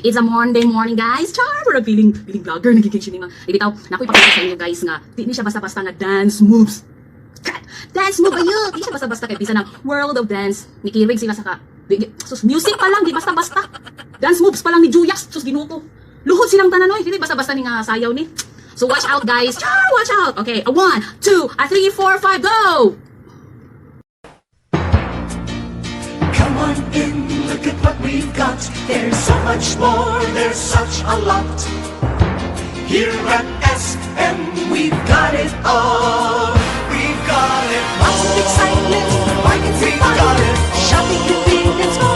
It's a Monday morning, guys. Char, murag feeling vlogger nagiging siya ni mga. Bitaw, nakoy ipakita sa inyo, guys, nga di ni siya basta-basta nga dance moves. God, dance move ayo. Di siya basta-basta kay bisan ang World of Dance. Nikirig sila sa ka. Sus, music pa lang, di basta-basta. Dance moves pa lang ni Juyas. Sus, Ginoo ko. Luhod silang tanan oy. Dili basta-basta ni nga sayaw ni. So watch out, guys. Char, watch out. Okay, a one, two, a three, four, five, go! Come on in, look at what we've got. There's so much more, there's such a lot. Here at SM, we've got it all. We've got it all. Lots of excitement, bargains and We've fun. got it all. Shopping convenience for